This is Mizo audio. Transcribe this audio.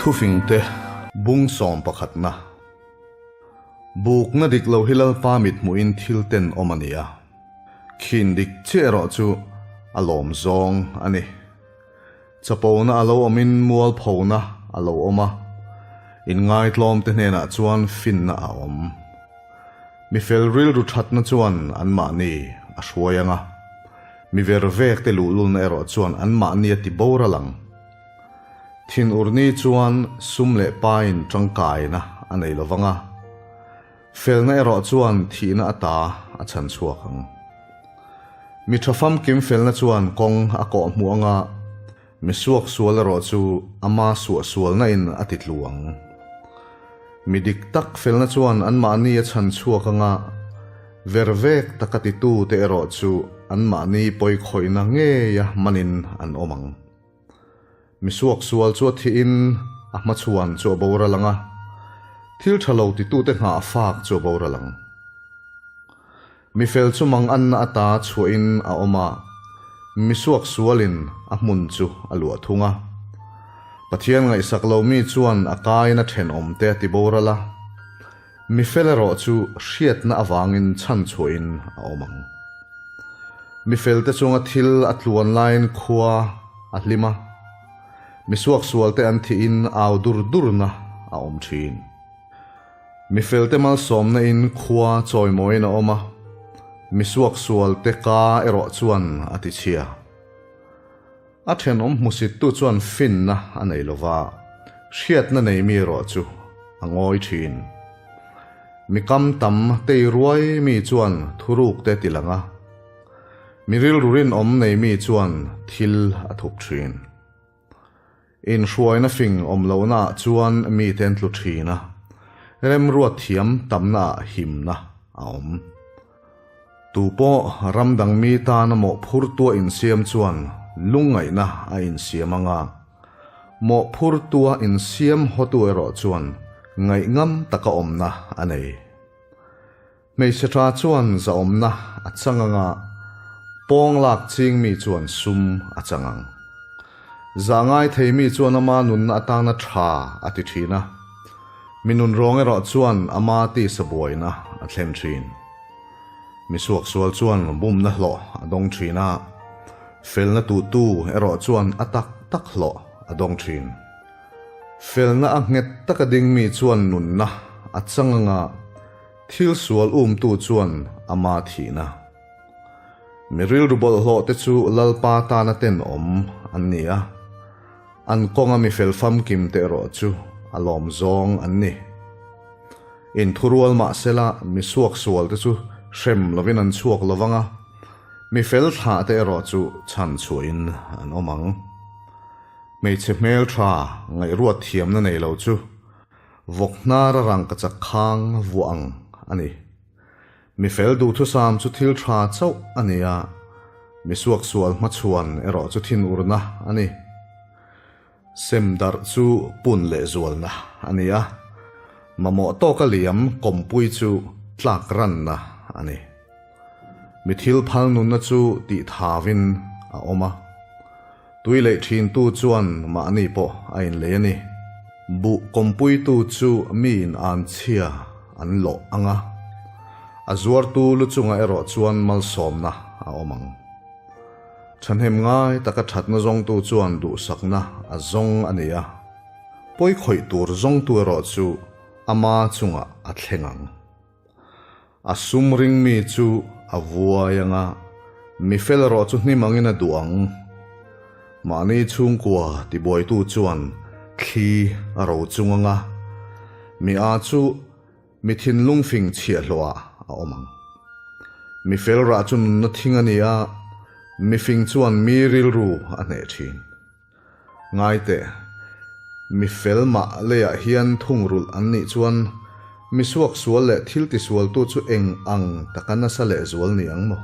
Thufingte bung sawm pakhatna. Bukna dik lo hi Lalpa mit hmuhin thil ten awm a ni a, khin dik chiah erawh chu a lawm zawng a ni. Chapona a lo awmin mualphona a lo awm a, inngaitlawmte hnenah chuan finna a awm. Mi fel rilru thatna chuan anmahni a hruai ang a, mi ver vekte luhlulna erawh chuan anmahni a ti boral ang. Thinurni chuan sum leh pain tangkaina a nei lo vang a, felna erawh chuan thihna ata a chhan chhuak ang. Mi tha famkim felna chuan kawng a kawh hmuh ang a, mi suaksual erawh chu ama suahsualna in a ti tlu ang. Mi dik tak felna chuan anmahni a chhan chhuak ang a, vervek taka titute erawh chu anmahni pawikhawihna ngeia manin an awm ang. Mi suaksual chu a thihin a hmachhuan chu a boral ang a, thil tha lo titute nghah fak chu a boral ang. Mi fel chu mang anna ata chhuahin a awm a, mi suaksualin a hmun chu a luah thung a. Pathian ngaihsak lo mi chuan a kain a thenawmte a ti boral a, mi fel erawh chu hriatna avangin chhanchhuahin a awm ang. Mi felte chunga thil a tluan laiin khua a hlim a, mi suaksualte an thihin au dur durna a awm thin. Mi felte malsawmna in khua chawimawiin a awm a, mi suaksualte ka erawh chuan a tichhia. A thenawm hmusittu chuan finna a nei lo va, hriatna nei mi erawh chu a ngawi thin. Mi kam tam tei ruai mi chuan thuruk te ti lang a, mi rilru rinawm nei mi chuan thil a thup thin. Inhruaina fing awm lohnaah chuan mite an tlu thin a, remruat thiam tamnaah himna a awm. Tu pawh ram dang mi tana mawhphurtua insiam chuan lungngaihna a insiam ang a, mawhphurtua insiam hawtu erawh chuan ngaihngam taka awmna a nei. Hmeichhe tha chuan zahawmna a chang ang a, pawng lak ching mi chuan sum a chang ang. Zah ngai thei mi chuan ama nunna atana tha a ti thin a, mi nunrawng erawh chuan ama tisa buaina a thlen thin. Mi suaksual chuan bumna hlawh a dawng thin a, felna tuhtu erawh chuan a tak tak hlawh a dawng thin. Felna a nghet taka ding mi chuan nunna a chang anga thil sual umtu chuan ama thihna. Mi rilru bawlhhlawh te chu Lalpa tana tenawm an ni a, an kawnga mi fel famkim te erawh chu a lawm zawng an ni. Inthurual mahsela mi suaksual te chu hrem lovin an chhuak lo vang a, mi fel thlah te erawh chu chhan chhuahin an awm ang. Hmeichhe hmeltha ngaihruat thiamna nei lo chu vawk hnara rangkachak khang vuah ang a ni. Mi fel duhthusam chu thil tha chauh a ni a, mi suaksual hmachhuan erawh chu thinurna a ni. Sem darh chu pun leh zualna a ni a, mamawh tawka liam kawmpui chu tlak ranna a ni. Mi thil phal nunna chu tih thavin a awm a, tui leh thintu chuan mahni pawh a inlei a ni. Buh kawmpuitu chu miin an chhia an lawh ang a, a zuartu lu chungah erawh chuan malsawmna a awm ang. Thahnem ngai taka thatna zawngtu chuan duhsakna a zawng a ni a, pawi khawih tur zawngtu erawh chu ama chungah a thleng ang. A sum ring mi chu a vuai ang a, mi fel erawh chu hnim angin a duh ang. Mahni chhungkua tibuaitu chuan thli a ro chung ang a, mi a chu mi thinlung fing chhiahhlawhah a awm ang. Mi fel rah chu nunna thing a ni a, mi fing chuan mi rilru a hneh thin. Ngai teh, mi fel mah leiah hian thungrulh an nih chuan mi suaksual leh thil tisualtu chu eng ang taka nasa lehzual ni ang maw?